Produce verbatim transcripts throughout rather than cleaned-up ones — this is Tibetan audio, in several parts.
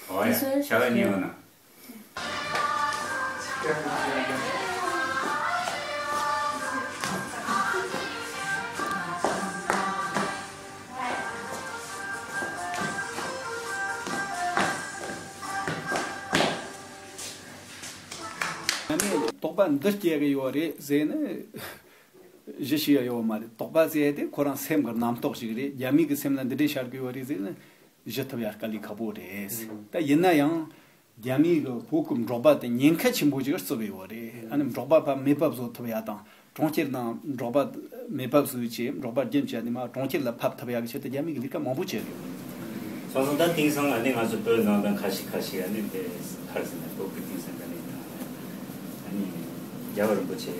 ཨོ་ཡ། ཤ་བའི་ཉིན་མོ་ན། ཨ་ནི་དོགས་པ་འདི་སྐྱེ་གི་ཡོད་རེད་ཟེར་ནས་གཞི་ཞིག་ཡོད་མ་རེད། དོགས་པ་ཟེར་དེ་ཁོ་རང་སེམས་ཀྱི་རྣམ་རྟོག་ཞིག་རེད། རྒྱ་མི་གི་སེམས་ལ་འདི་འདྲའི་ཤར་གི་ཡོད་རེད་ཟེར་ནས་གཞི་ཐུབ་ཡ་དཀའ་ལས་ཁག་པོ་རེད། ད་ཡིན་ན་ཡང་རྒྱ་མི་གི་བོད་ཀྱི་འབྲོག་པ་དེ་ཉེན་ཁ་ཆེན་པོ་ཅིག་བརྩི་གི་ཡོད་རེད། ཨ་ནི་འབྲོག་པ་ཕར་མེད་པ་བཟོ་ཐུབ་ཡ་དང་། གྲོང་ཁྱེར་དང་འབྲོག་པ་མེད་པ་བཟོས་བྱས། འབྲོག་པ་རྒྱུན་བཅད་ནས་མར་གྲོང་ཁྱེར་ལ་ཕབ་ཐུབ་ཡག་གི་ཆེད་དུ་རྒྱ་མི་གིས་ལས་ཀ་མང་པོ་བྱས་ཡོད། སོང་ཙང་ད་དེང་སང་ཨ་ནི་ང་ཚོ་བོད་ནང་དང་ཁ་ཤས་ཁ་ཤས་ཨ་ནི་དེ་ཁར་ཟིན་ན་བོད་ཀྱི་དེང་སང་ད་ནི་དང་ཨ་ནི་རྒྱལ་བ་རིན་པོ་ཆེ་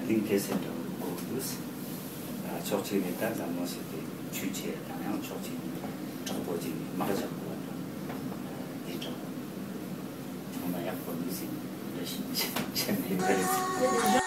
གླིང་གེ་སར་འདྲ་བོ་དགོས་ཀྱི་འདུག་ཨ་ཕྱོགས་གཅིག་ནས་ད་འཛམ་གླིང་ཞིག་གི་ཇུས་བྱས་དང་། ཡང་ཕྱོགས་གཅིག་ནས་དྲག་པོ་ཅིག་ནས་དམག་རྒྱག་དགོས་པ་འདྲ་བོ་དེ་འདྲ་བོ། ཚང་མ་ཡག་པོ་འདུག་ཟེར་ནས་འདྲ་ཞིག་བྱས་ནས་ཡོད་རེད།